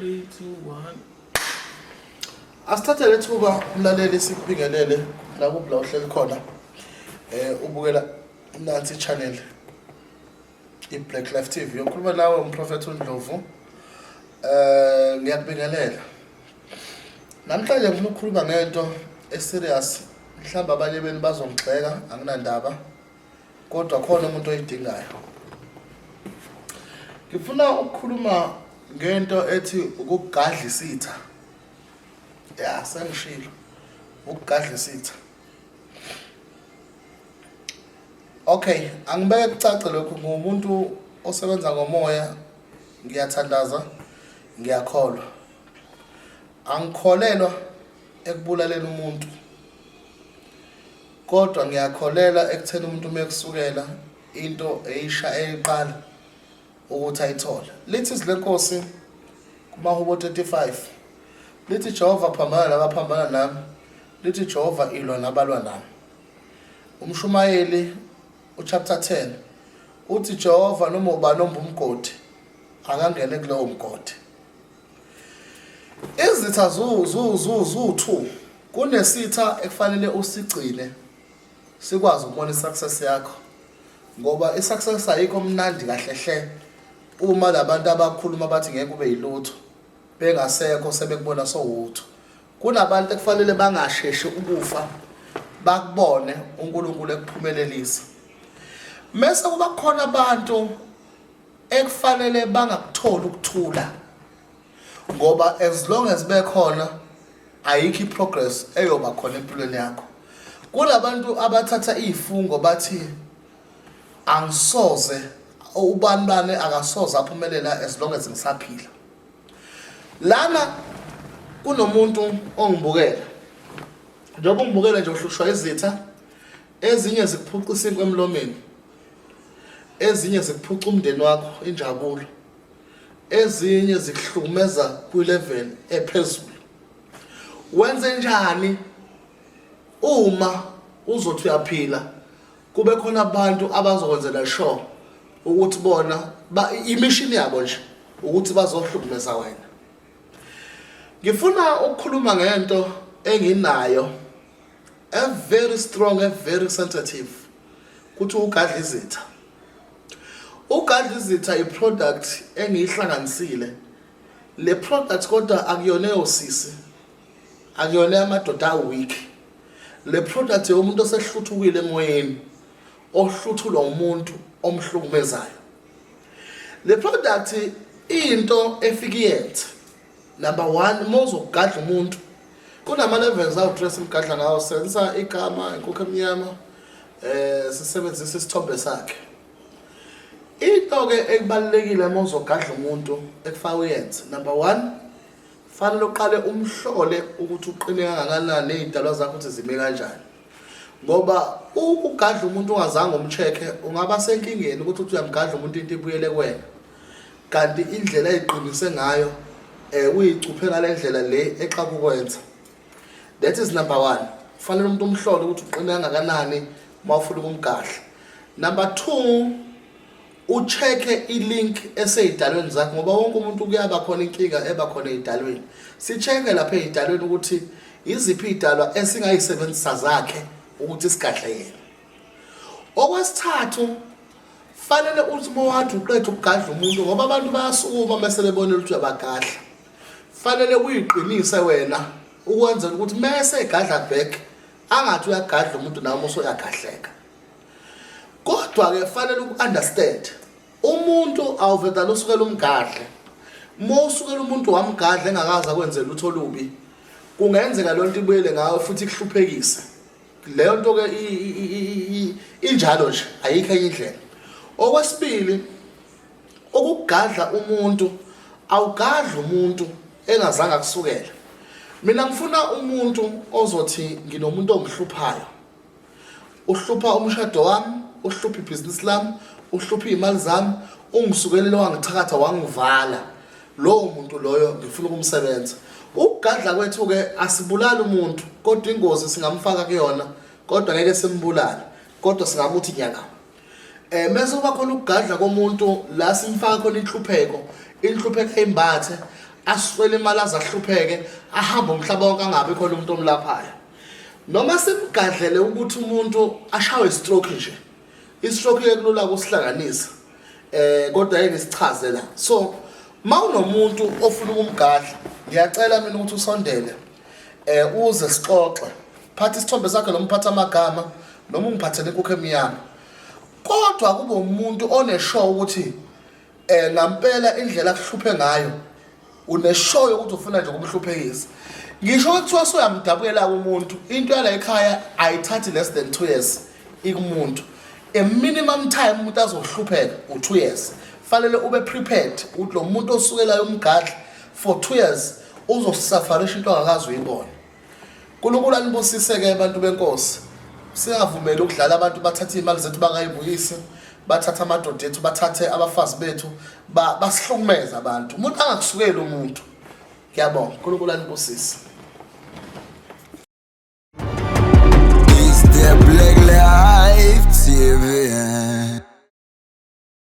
3 2 1. Asithathe lethuba umlaleli sikubingelele la kubla uhleli khona. Ubukela nansi channel iBlack Life TV. Yokhuluma nawe umprofeti uNdlovu. Ngiyakubingelela. Namhlanje ngifuna ukukhuluma ngento eserious. Mhlawumbe abanye benu bazongigxeka, anginandaba. Kodwa khona umuntu oyidingayo. Ngifuna ukukhuluma ngento ethi ukugadla isitha. Ya, sengishilo. Ukugadla isitha. Okay, angibeke kucace lokhu, ngumuntu osebenza ngomoya, ngiyathandaza, ngiyakholwa. Angikholelwa ekubulaleni umuntu. Kodwa ngiyakholelwa ekutheni umuntu uma ekusukela into eyisha eyiqala ukuthi ayithole. Lithi izwi lenkosi kumaHubo 35, lithi Jehova phambana nabaphambana nami, lithi Jehova ilwa nabalwa nami. Umshumayeli uchapter 10 uthi Jehova noma ubani omba umgodi akangene kulowo mgodi. Izitha zu zu zu zu-2, kunesitha ekufanele usigcine sikwazi ukubona i-success yakho, ngoba i-success ayikho mnandi kahle hle uma labantu abakhuluma bathi ngeke ube yilutho bengasekho, sebekubona sowutho. Kunabantu ekufanele bangasheshi ukufa bakubone uNkulunkulu ekuphumelelisa. Mese kuba khona abantu ekufanele bangakutholi ukuthula, ngoba as long as bekhona ayikho i-progress eyoba khona empilweni yakho. Kunabantu abathatha izifungo bathi angisoze, ubani bani akasoze aphumelela as long as ngisaphila. Lana kunomuntu ongibukela, njengoba ungibukela nje uhlushwa izitha, ezinye zikuphuca isinkwa emlomeni, ezinye zikuphuca umndeni wakho injabulo, ezinye zikuhlukumeza kwi-level ephezulu. Wenze njani uma uzothi uyaphila kube khona abantu abazokwenzela sure ukuthi bona imishini yabo nje ukuthi bazohlukumeza wena? Ngifuna ukukhuluma ngento enginayo a very strong, a very sensitive, kuthi ugadla izitha. Ugadla izitha i-product engiyihlanganisile. Le product kodwa akuyona eyosisi, akuyona yamadoda aweak. Le product yomuntu osehluthukile emoyeni, ohluthulwa umuntu omhlukumezayo. Le product into efike iyenze, number 1, uma uzogadla umuntu kunama levels awu-3 simgadla ngawo. Sisebenzisa igama inkukhu emnyama, sisebenzisa isithombe sakhe. Into ke ekubalulekile uma uzogadla umuntu ekufaka uyenze, number 1, fanele uqale umhlole ukuthi uqine kangakanani nezidalwa zakho ukuthi zime kanjani, ngoba ukugadla umuntu ungazange umcheck-e ungaba senkingeni ukuthi uthi uyamgadla umuntu into ibuyele kuwena, kanti indlela ayiqinise ngayo uyicuphe ngale ndlela le exaka ukwenza. That is number 1. Kufanele umuntu umhlole ukuthi uqine kangakanani uma ufuna ukumgadla. Number 2, ucheck-e i-link eseyidalweni zakhe, ngoba wonke umuntu kuyaba khona inkinga eba khona eyidalweni. Si-check-e lapha eyidalweni ukuthi iziphi iy'dalwa esingayisebenzisa zakhe ukuthi sigadle yena. Okwesithathu, fanele uthi uma wathi uqeda ukugadla umuntu, ngoba abantu bayasukuma mese bebona ukuthi uyabagadla, fanele uyiqinise wena ukwenzela ukuthi mese egadla back angathi uyagadla umuntu nawe uma usuyagadleka. Kodwa-ke fanele uku-understand umuntu awuvedane usukela umgadle. Uma usukela umuntu wamgadla engakaze akwenze lutho olubi, kungenzeka leyo nto ibuyele ngawe futhi ikuhluphekise. Leyo nto-ke injalo nje, ayikho enye indlela. Okwesibili, ukugadla umuntu, awugadli umuntu engazange akusukela. Mina ngifuna umuntu ozothi nginomuntu ongihluphayo, uhlupha umshado wami, uhlupha ibhizinisi lami, uhlupha iy'mali zami, ungisukelele wangithakatha wangivala. Lowo muntu loyo ngifuna ukumsebenza. Ukugadla kwethu-ke asibulali umuntu, kodwa ingozi singamfaka kuyona, kodwa ngeke simbulale, kodwa singamuthi nyaka. Mese kuba khona ukugadla komuntu la simfaka khona inhlupheko, inhlupheko ayimbathe, Aswele imali azahlupheke ahambe umhlaba wonke angabi khona umuntu omlaphayo. Noma simgadlele ukuthi umuntu ashawe stroke nje. I-stroke ke kulula ukusihlanganisa. Eh kodwa yini sichaze la. So mawunomuntu ofuna ukumgadla, ngiyacela mina ukuthi usondele eh uze sixoxe. Phatha isithombe sakhe noma uphatha amagama noma ungiphathele inkukhu emnyama. Kodwa kube umuntu oneshow ukuthi eh ngampela indlela akuhluphe ngayo uneshow yokuthi ufuna nje ukumhluphekisa. Ngisho kuthiwa soyamdabukela umuntu, into yala ekhaya ayithathi less than 2 years ikumuntu. A minimum time umuntu azohlupheka u2 years. Fanele ube prepared ukuthi lo muntu osukelayo umgadla for 2 years uzosafarisha into angakazi uyibona. uNkulunkulu anibusise ke abantu benkosi. Singavumeli ukudlala abantu bathathe imali zethu bangayibuyisi, bathathe amadoda ethu, bathathe abafazi bethu, basihlukumeza abantu. Umuntu angakusukeli umuntu. Ngiyabonga. uNkulunkulu anibusise.